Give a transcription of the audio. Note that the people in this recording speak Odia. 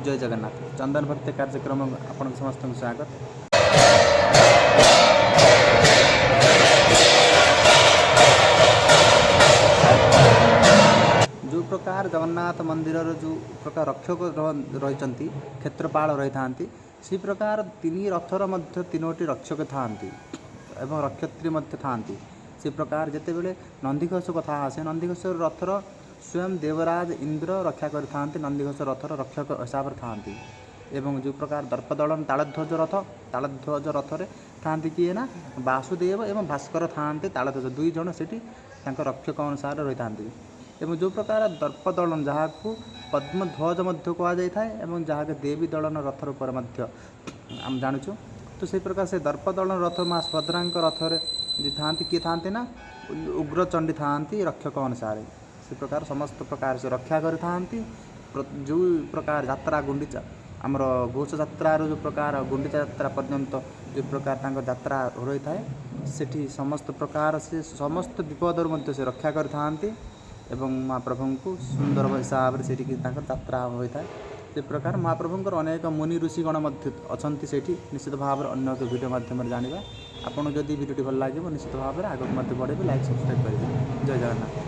ଜୟ ଜଗନ୍ନାଥ। ଚନ୍ଦନ ଭକ୍ତି କାର୍ଯ୍ୟକ୍ରମ ଆପଣଙ୍କ ସମସ୍ତଙ୍କୁ ସ୍ୱାଗତ। ଯେଉଁ ପ୍ରକାର ଜଗନ୍ନାଥ ମନ୍ଦିରର ଯେଉଁ ପ୍ରକାର ରକ୍ଷକ ରହିଛନ୍ତି, କ୍ଷେତ୍ରପାଳ ରହିଥାନ୍ତି, ସେହି ପ୍ରକାର ତିନି ରଥର ମଧ୍ୟ ତିନୋଟି ରକ୍ଷକ ଥାଆନ୍ତି ଏବଂ ରକ୍ଷତ୍ରୀ ମଧ୍ୟ ଥାଆନ୍ତି। ସେ ପ୍ରକାର ଯେତେବେଳେ ନନ୍ଦିଘୋଷ କଥା ଆସେ, ନନ୍ଦିଘୋଷ ରଥର ସ୍ୱୟଂ ଦେବରାଜ ଇନ୍ଦ୍ର ରକ୍ଷା କରିଥାନ୍ତି। ନନ୍ଦିଘୋଷ ରଥର ରକ୍ଷକ ହିସାବରେ ଥାଆନ୍ତି। ଏବଂ ଯେଉଁ ପ୍ରକାର ଦର୍ପଦଳନ ତାଳଧ୍ୱଜ ରଥ, ତାଳଧ୍ୱଜ ରଥରେ ଥାଆନ୍ତି କିଏ ନା ବାସୁଦେବ ଏବଂ ଭାସ୍କର ଥାଆନ୍ତି। ତାଳଧ୍ୱଜ ଦୁଇ ଜଣ ସେଠି ତାଙ୍କ ରକ୍ଷକ ଅନୁସାରେ ରହିଥାନ୍ତି। ଏବଂ ଯେଉଁ ପ୍ରକାର ଦର୍ପଦଳନ, ଯାହାକୁ ପଦ୍ମଧ୍ୱଜ ମଧ୍ୟ କୁହାଯାଇଥାଏ ଏବଂ ଯାହାକୁ ଦେବୀ ଦଳନ ରଥ ରୂପରେ ମଧ୍ୟ ଆମେ ଜାଣୁଛୁ, ତ ସେଇ ପ୍ରକାର ସେ ଦର୍ପଦଳନ ରଥ ମା ସୁଭଦ୍ରାଙ୍କ ରଥରେ ଯିଏ ଥାଆନ୍ତି, କିଏ ଥାଆନ୍ତି ନା ଉଗ୍ରଚଣ୍ଡୀ ଥାଆନ୍ତି ରକ୍ଷକ ଅନୁସାରେ। ସେ ପ୍ରକାର ସମସ୍ତ ପ୍ରକାର ସେ ରକ୍ଷା କରିଥାନ୍ତି। ଯେଉଁ ପ୍ରକାର ଯାତ୍ରା ଗୁଣ୍ଡିଚା, ଆମର ଘୋଷ ଯାତ୍ରାରୁ ଯେଉଁ ପ୍ରକାର ଗୁଣ୍ଡିଚା ଯାତ୍ରା ପର୍ଯ୍ୟନ୍ତ ଯେଉଁ ପ୍ରକାର ତାଙ୍କ ଯାତ୍ରା ରହିଥାଏ, ସେଠି ସମସ୍ତ ପ୍ରକାର ସେ ସମସ୍ତ ବିପଦରୁ ମଧ୍ୟ ସେ ରକ୍ଷା କରିଥାନ୍ତି ଏବଂ ମହାପ୍ରଭୁଙ୍କୁ ସୁନ୍ଦର ହିସାବରେ ସେଠିକି ତାଙ୍କର ଯାତ୍ରା ହୋଇଥାଏ। ସେ ପ୍ରକାର ମହାପ୍ରଭୁଙ୍କର ଅନେକ ମୁନି ଋଷିଗଣ ମଧ୍ୟ ଅଛନ୍ତି ସେଇଠି। ନିଶ୍ଚିତ ଭାବରେ ଅନ୍ୟ ଏକ ଭିଡ଼ିଓ ମାଧ୍ୟମରେ ଜାଣିବା। ଆପଣଙ୍କୁ ଯଦି ଭିଡ଼ିଓଟି ଭଲ ଲାଗିବ, ନିଶ୍ଚିତ ଭାବରେ ଆଗକୁ ମଧ୍ୟ ବଢ଼େଇବେ, ଲାଇକ୍, ସବସ୍କ୍ରାଇବ୍ କରିବେ। ଜୟ ଜଗନ୍ନାଥ।